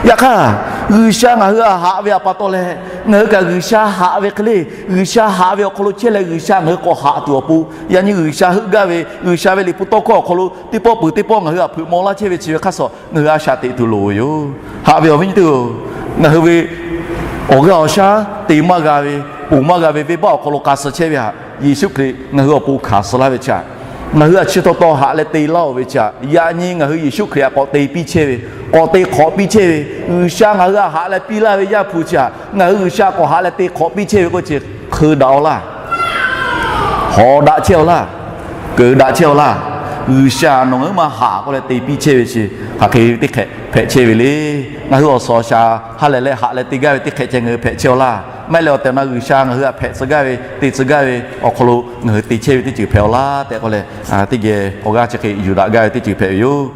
Yaꞈ hk'aˇ, G'uiˬsha ngaˬ hui htaꞈ haꞈ ve htaꞈ pa taw leh, ngaˬ hui kaꞈ G'uiˬsha haꞈ ve hk'e le, G'uiˬsha haꞈ ve awˬ hk'aw lo chehˇ leh G'uiˬsha ngaˬ hui k'awꞈ haꞈ tuˬ awˬ pon, yaꞈ nyi G'uiˬsha heuˆ gaˇ ve, G'uiˬsha ve liꞈ hpu tawˇ hkawˇ awˬ hk'aw lo teˇ pawˆ peuˬ teˇ pawˆ ngaˬ hui htaꞈ hpeuꞈ maw laˇ chehˇ ve chi ve hk'aˇ suh ngaˬ hui a shaꞈ teꞈ tuˬ loˍ ve yoˬ. Haꞈ ve awˬ viˉ nyi teˇ hpaˍ-oˬ, ngaˬ hui ve awˬ g'aˇ awˬ shaˉ te maˇ g'a ve, ponˬ maˇ g'a ve venˇbaˆ awˬ hk'aw lo k'a suh chehˇ ve htaꞈ Yeˍsuˆ Hkriꞈ ngaˬ hui awˬ pon hkanˍ suh laˇ ve chi htaꞈ, ngaˬ hui htaꞈ chi taw taw haꞈ leh te laˇ-oˬ ve chi htaꞈ, yaꞈ nyi ngaˬ hui Yeˍsuˆ Hkriꞈ htaꞈ k'awꞈ te piˇ chehˇ ve, k'awꞈ te hk'awꞈ piˇ chehˇ ve, G'uiˬsha ngaˬ hui htaꞈ haꞈ leh piˇ laˇ ve Yaˇ hpu chi htaꞈ ngaˬ hui G'uiˬsha k'awꞈ haꞈ leh te hk'awꞈ piˇ chehˇ ve k'oˆ ve chi hk'eu daꞈ-oˬ laˇ. Hawˍ daꞈ chehˇ-oˬ laˇ. Keunˍ daꞈ chehˇ-oˬ laˇ. G'uiˬsha nawˬ ngaˬ huiˉ ma haꞈ k'oˆ leh te piˇ chehˇ ve chi hk'aˬ hk'e ve teˇ hk'ehꞈ hpehꞈ chehˇ ve le. Ngaˬ hui awˬ suhˍ awˬ shaˍ ha lehˬ leh haꞈ leh te gaˇ ve teˇ hk'ehꞈ ceh ngaˬ hui hpehꞈ chehˇ-oˬ laˇ. Maˇ heˆ leh awˬ tehˬ awˬ na G'uiˬsha ngaˬ hui htaꞈ hpehꞈ tcuh gaˇ ve te tcuh gaˇ ve awˬ hk'aw lo ngaˬ hui te chehˇ ve teˇ ceuˬ hpehꞈ-oˬ laˇ tehꞈ k'oˆ leh, teˇ geh awˬ g'aˇ chi hk'e yuˬ daꞈ gaˇ ve teˇ ceuˬ hpehꞈ ve yoˬ.